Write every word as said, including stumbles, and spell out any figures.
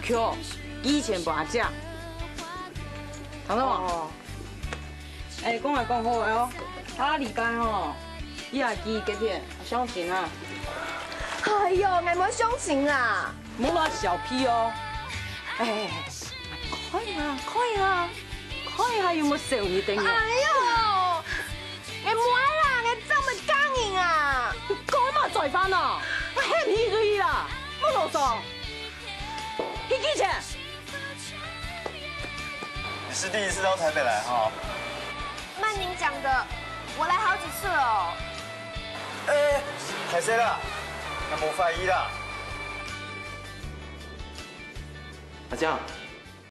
票，寄錢分阿姊。聽到無？哦。哎，講來講好个哦，下禮拜吼，你也寄幾片，相信啊。哎喲，𠊎無相信啦。莫亂小屁哦。哎，看一下，看一下，看一下有無少你等啊？哎喲，𠊎無愛啦，𠊎真毋會嫁人啊！你講麼嘴番啊？𠊎喊你去就去啦，莫囉嗦。去寄錢。你是第一次到台北來哈？曼寧講的，我來好幾次了哦。哎，歹勢啦，𠊎無懷疑啦。阿江，